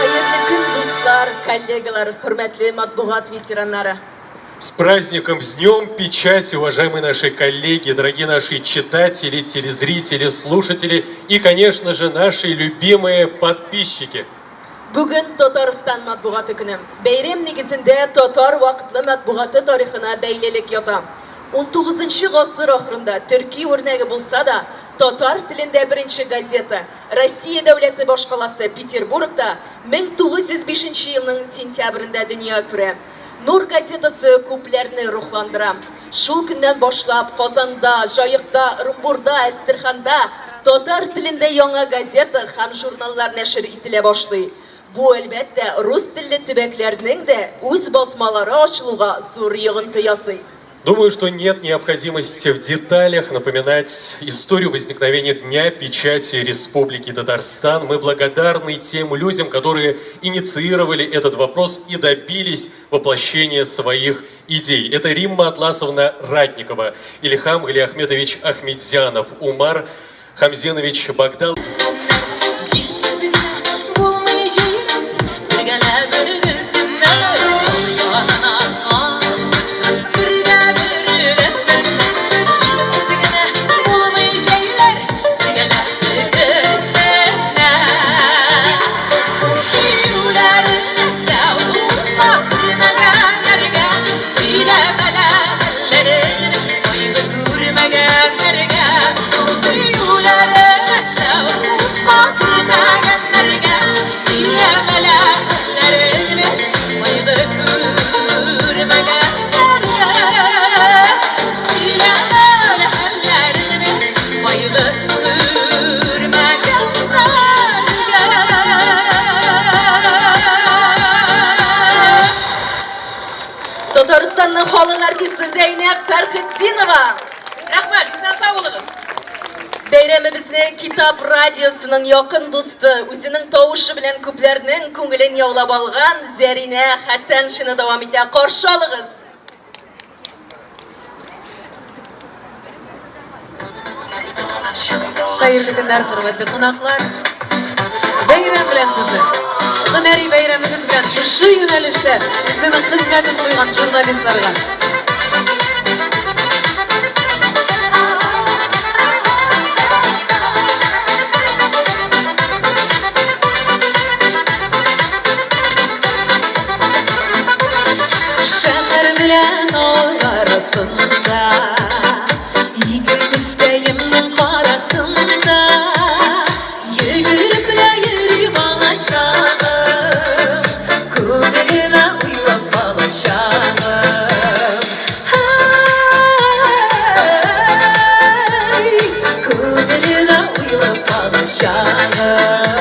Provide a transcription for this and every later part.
Хәерле көн, дуслар, коллегалар, хөрмәтле матбугат ветераннары. С праздником, с Днем Печати, уважаемые наши коллеги, дорогие наши читатели, телезрители, слушатели и, конечно же, наши любимые подписчики. Бүген Татарстан матбугаты көне. Бәйрәм нигезендә татар вакытлы матбугаты тарихына бәйлелек ята. 19 гасыр ахырында төрки үрнәге булса да, татар телендә беренче газета Россия дәүләте башкаласы Петербургта 1905 елның сентябрендә дөнья күрә. Нур газетасы күпләрне рухландыра. Шул көннән башлап Казанда, Җаекта, Ырымбурда, Әстерханда татар телендә яңа газета һәм журналлар нәшер ителә башлый. Бу, әлбәттә, рус телле төбәкләрнең дә үз басмалары ачылуга зур йогынты ясый. Думаю, что нет необходимости в деталях напоминать историю возникновения Дня печати Республики Татарстан. Мы благодарны тем людям, которые инициировали этот вопрос и добились воплощения своих идей. Это Римма Атласовна Ратникова, Ильхам Галиахметович Ахмедзянов, Умар Хамзенович Багдал. Татарстанның халык артисты Зәйнәб Фәрхетдинова. Рәхмәт, исән сау булыгыз. Бәйрәмебезне Китап радиосының якын дусты, үзенең тавышы белән күпләрнең күңелен яулап алган Зәринә Хәсәншина дәвам итә. Каршы алыгыз! Хәерле көннәр, хөрмәтле кунаклар. Бәйрәм белән сезне. Һөнәри бәйрәмегез белән шушы юнәлештә үзенең хезмәтен куйган журналистларга. Шәһәр белән авыл арасында Ике күзкәемнең карасында Йөгереп лә йөри балачагым, Күңелемә уйлап балачагым. Һәй, күңелемә уйлап балачагым.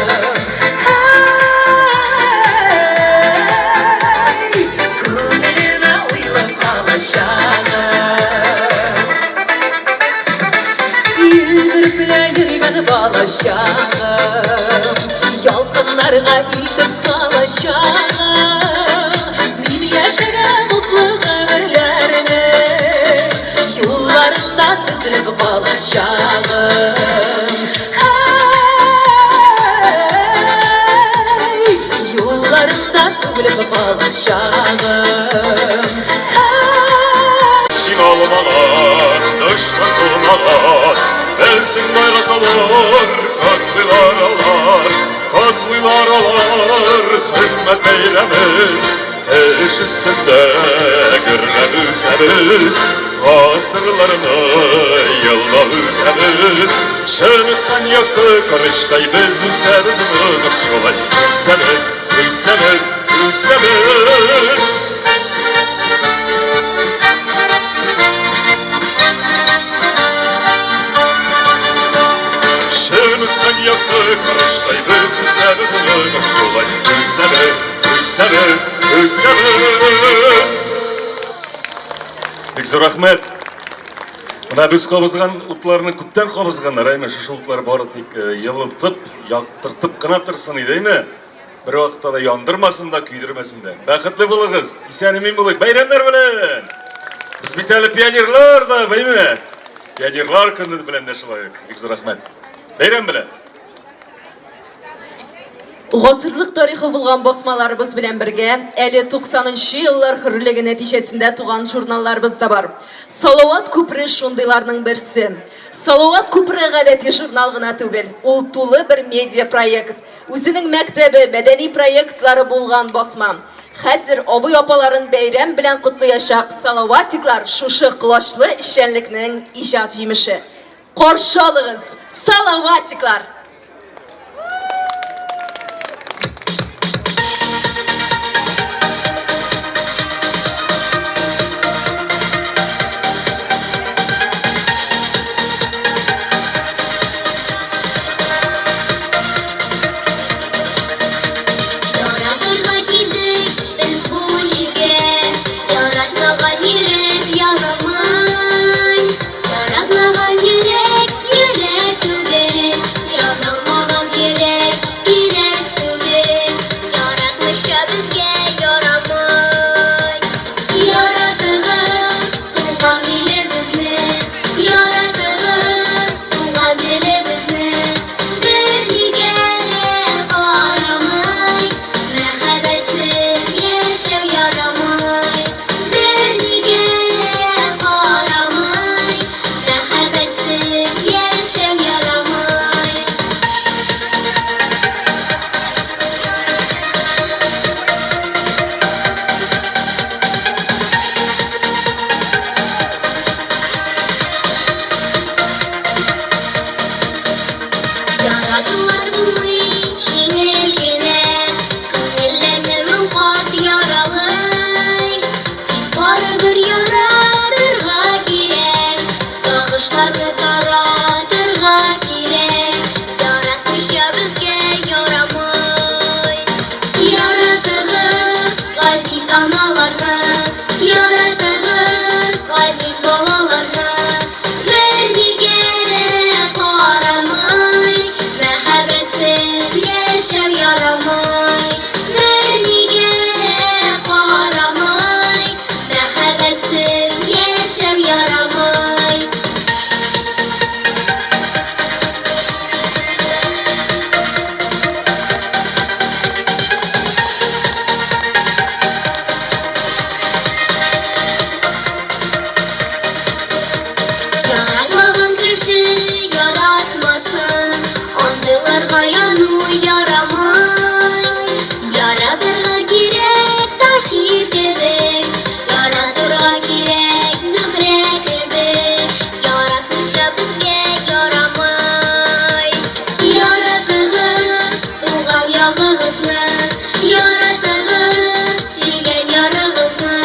Һәй, күңелемә уйлап калачагым. Йөгереп лә йөргән балачагым, Ялкыннарга илтеп салачагым. Мин яшәгән утлы гомерләрне Юлларында тезелеп калачагым. Балачагым. Шин алмаган, дошман булмаган, Безнең байрак алар, котлыйлар алар, Котлыйлар алар хезмәт бәйрәмен. Эш өстендә гөрләп үсәбез, Гасырларны елда үтәбез. Чыныккан якты корычтай без үсәбез, ныгып шулай үсәбез, үсәбез, үсәбез. Чыныккан якты корычтай без үсәбез, ныгып шулай үсәбез, үсәбез, үсәбез. Бик зур рәхмәт. Менә без кабызган утларны күптән кабызганнар, әйме, шушы утлар бары тик э, елытып, яктыртып кына торсын иде, әйме? Бер вакытта да яндырмасын да, көйдермәсен дә. Бәхетле булыгыз, исән-имин булыйк. Бәйрәмнәр белән! Без бит әле пионерлар да, әйме? Пионерлар көне белән дә шулай ук. Бик зур рәхмәт. Бәйрәм белән! Гасырлык тарихы булган басмаларыбыз белән бергә, әле 90 нчы еллар хөрлеге нәтиҗәсендә туган журналларыбыз да бар. Салават күпере шундыйларның берсе. Салават күпере гадәти журнал гына түгел, ул тулы бер медиа-проект. Үзенең мәктәбе, мәдәни проектлары булган басма. Хәзер абый-апаларын бәйрәм белән котлыячак Салаватиклар шушы колачлы эшчәнлекнең иҗат җимеше. Каршы алыгыз, Салаватиклар! Яратырга килдек без бу җиргә, Яратмаган йөрәк ярамый. Яратмаган йөрәк, йөрәк түгел, Яналмаган йөрәк, кирәк түгел. Яратмыйча безгә ярамый. Яратыгыз туган илебезне, Яратыгыз туган телебезне. Бернигә дә карамый, Мәхәббәтсез яшәү ярамый. Бернигә дә карамый, Мәхәббәтсез яшәү ярамый. Яратулар булмый җиңел генә, Күңелләрне мең кат яралый. Тик барыбер яратырга кирәк, Сагышларны таратырга кирәк. Яратмыйча безгә ярамый. Яратыгыз газиз аналарны, Яратыгыз газиз балаларны. Бернигә дә карамый, Мәхәббәтсез яшәү ярамый. Бернигә дә карамый, Мәхәббәтсез яшәү ярамый. Яратмаган кеше яратмасын, Андыйларга яну ярамый. Яратырга кирәк Таһир кебек, Яратырга кирәк Зөһрә кебек. Яратмыйча безгә ярамый. Яратыгыз туган ягыгызны, Яратыгыз сөйгән ярыгызны.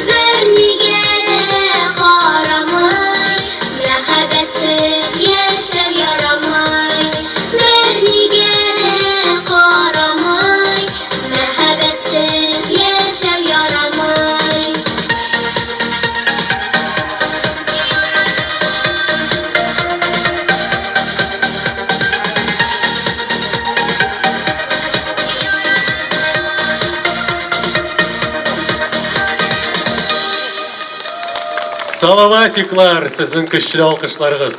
Бернигә дә карамый, Мәхәббәтсез яшәү ярамый. Бернигә дә карамый, Мәхәббәтсез яшәү ярамый. Салаватиклар, сезнең көчле алкышларыгыз.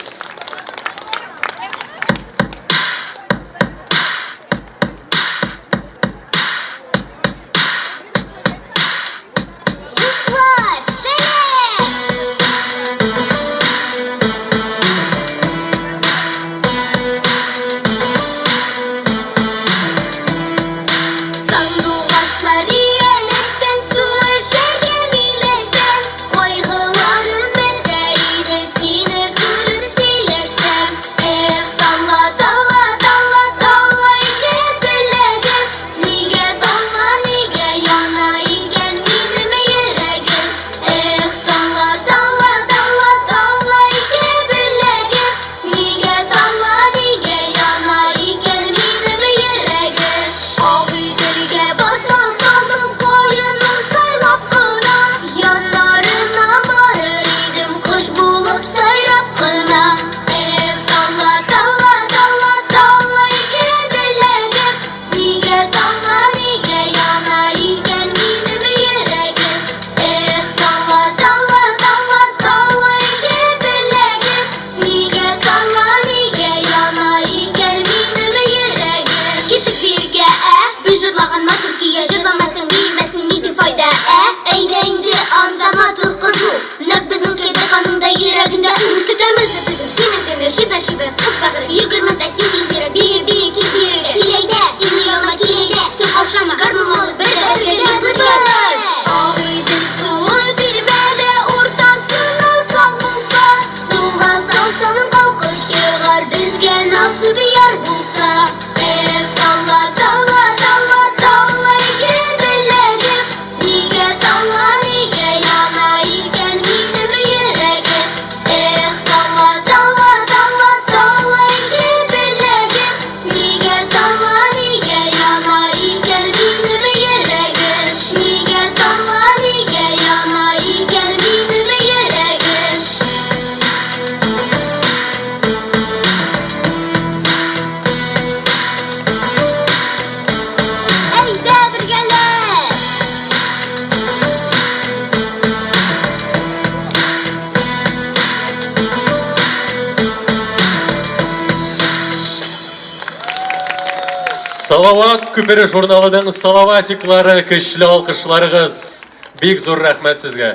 Салават күпере журналының салаватиклары, көчле алкышларыгыз. Бик зур рәхмәт сезгә.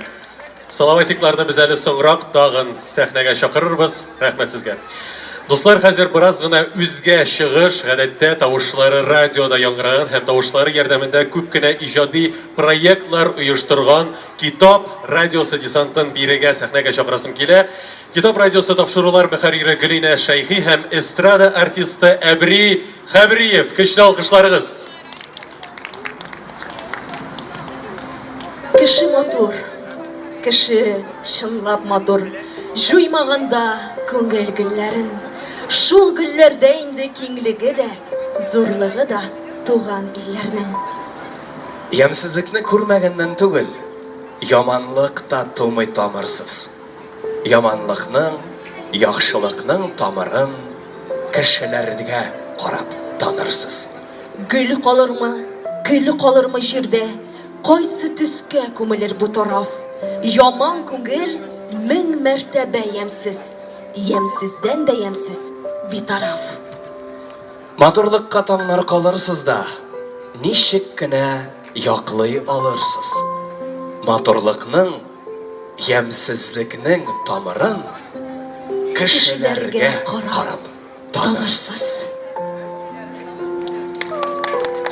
Салаватикларны без әле соңрак тагын сәхнәгә чакырырбыз. Рәхмәт сезгә. Дуслар, хәзер бераз гына үзгә чыгыш, гадәттә тавышлары радиода яңгыраган һәм тавышлары ярдәмендә күп кенә иҗади проектлар оештырган Китап радиосы десантын бирегә сәхнәгә чакырасым килә. Китап радиосы тапшырулар мөхәррире Гөлинә Шәйхи һәм эстрада артисты Әбри Хәбриев. Көчле алкышларыгыз. Кеше матур, кеше чынлап матур. Җуймаганда күңел гөлләрен. Шул гөлләрдә инде киңлеге дә, зурлыгы да туган илләрнең. Ямьсезлекне күрмәгәннән түгел, яманлык та тумый тамырсыз. Яманлыкның, яхшылыкның тамырын кешеләргә карап танырсыз. Гөл калырмы, көл калырмы җирдә, Кайсы төскә күмелер бу тараф? Яман күңел мең мәртәбә ямьсез, Ямьсездән дә ямьсез, битараф. Матурлыкка таңнар калырсыз да, Ничек кенә яклый алырсыз? Матурлыкның, ямьсезлекнең тамырын Кешеләргә карап танырсыз.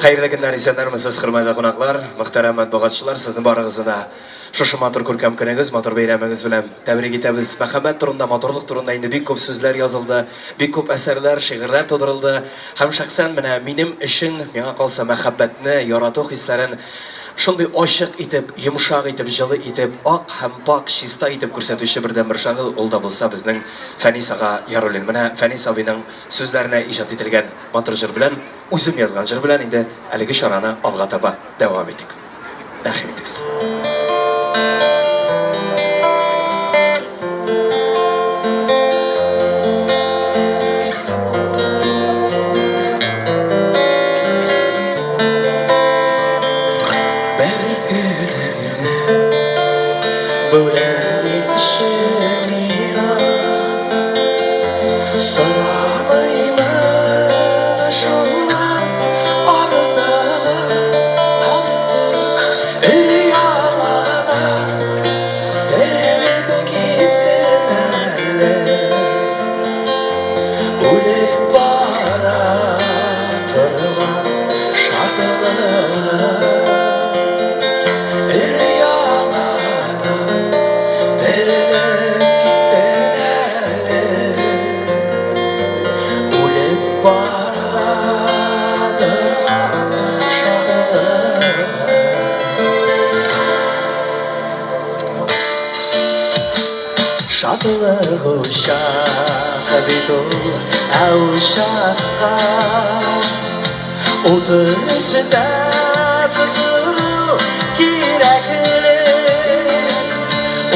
Хәерле көннәр, исәннәрмесез, хөрмәтле кунаклар, мөхтәрәм матбугатчылар, сезне барыгызны да шушы матур күркәм көнегез, матур бәйрәмегез белән тәбрик итәбез. Мәхәббәт турында, матурлык турында инде бик күп сүзләр язылды, бик күп әсәрләр, шигырьләр тудырылды. Һәм шәхсән менә минем өчен, миңа калса, мәхәббәтне, ярату хисләрен шундый ачык итеп, йомшак итеп, җылы итеп, ак һәм пакь, чиста итеп күрсәтүче бердәнбер шагыйль ул да булса безнең Фәнис ага Яруллин. Менә Фәнис абыйның сүзләренә иҗат ителгән матур җыр белән, үзем язган җыр белән инде әлеге чараны алга таба дәвам итик. Рәхим итегез. Бер көнеңне бүләк итче миңа. Сорамыймын шуннан артыгын, Өр-яңадан терелеп китсен әле. Үлеп бара торган шатлыгым. Өр-яңадан терелеп китсен әле. Үлеп бара торган шатлыгым. Шатлык учак бит ул, ә учакка утын өстәп тору кирәкле.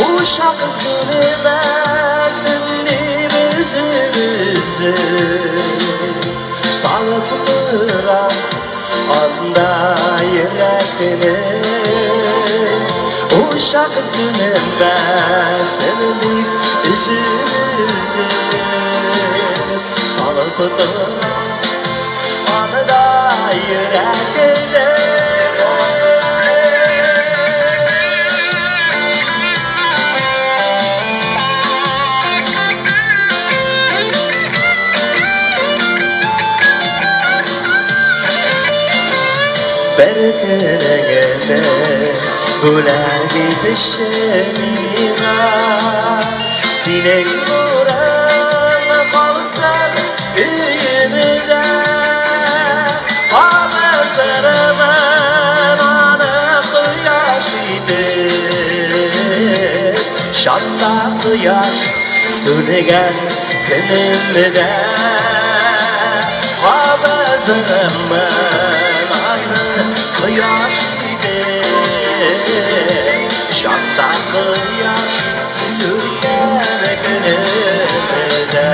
Учак сүнмәсен дип үзебезне салып тора анда йөрәкне. Учак сүнмәсен дип үзебезне салып тора анда йөрәкне. Бер көнеңне бүләк итеше миңа. Синең нурың калсын өемдә. Кабызырмын аны кояш итеп. Чатта кояш сүнгән көнемдә. Кабызырмын аны кояш итеп. Чатта кояш сүнгән көнемдә.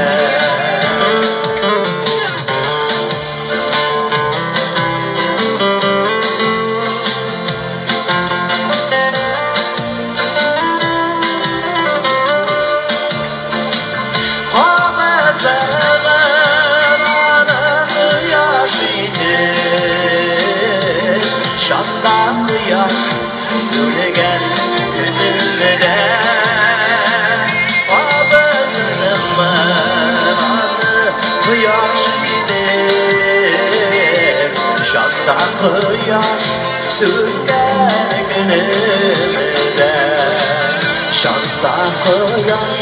Кабызырмын аны кояш итеп. Чанда кояш сүнгән көнемдә, Чанда кояш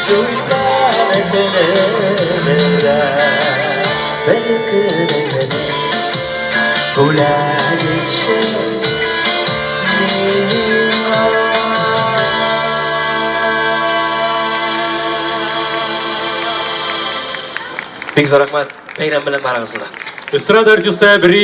сүнгән көнемдә, Бер көнеңне бүләк итче миңа. Бик зур рәхмәт. Бәйрәм белән барыгызны да. Эстрада артисты Әбри.